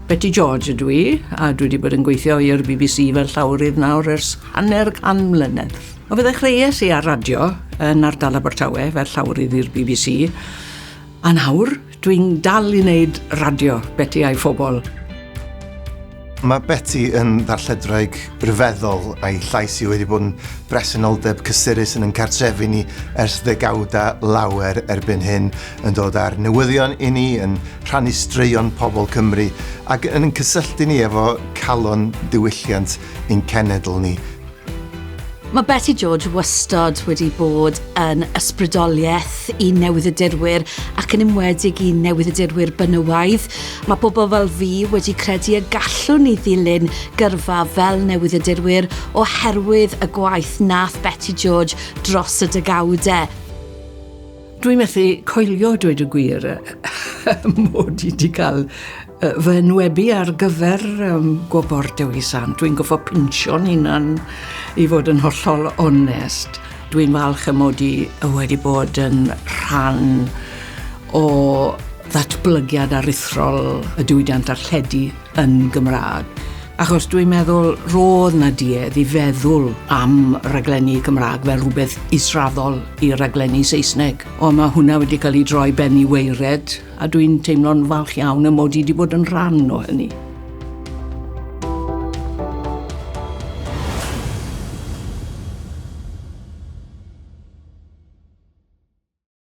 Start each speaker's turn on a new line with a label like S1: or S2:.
S1: Beti George ydw i, a dwi wedi bod yn gweithio i'r BBC fel llawrydd nawr ers hanner can mlynedd. O fe ddechreuais i ar radio yn ardal Abertawe fel llawrydd i'r BBC, a nawr dwi'n dal i wneud radio Beti a'i phobl.
S2: Mae Beti yn ddarlledwraig ryfeddol a'i llais hi wedi bod yn bresenoldeb cysurus yn ein cartrefi ni ers ddegawdau lawer erbyn hyn, yn dod â'r newyddion i ni, yn rhannu straeon pobl Cymru ac yn cysylltu ni efo calon diwylliant ein cenedl ni.
S3: Mae Beti George wastad wedi bod yn ysbrydoliaeth i newyddiadurwyr ac yn enwedig i newyddiadurwyr benywaidd. Mae pobl fel fi wedi credu y gallwn ni ddilyn gyrfa fel newyddiadurwyr oherwydd y gwaith nath Beti George dros y degawdau.
S1: Dwi'n methu coelio dweud y gwir mod i wedi cael fy enwebu ar gyfer um, gwobr Dewi Sant. Dwi'n goffo pinsio'n hunan i fod yn hollol onest. Dwi'n falch y mod i wedi bod yn rhan o ddatblygiad aruthrol y diwydiant darlledu yn Gymraeg. Achos dwi'n meddwl roedd 'na duedd i feddwl am raglenni Cymraeg fel rhywbeth israddol i raglenni Saesneg. Ond mae hwnna wedi cael ei droi ben i waered a dwi'n teimlo'n falch iawn y mod i wedi bod yn rhan o hynny.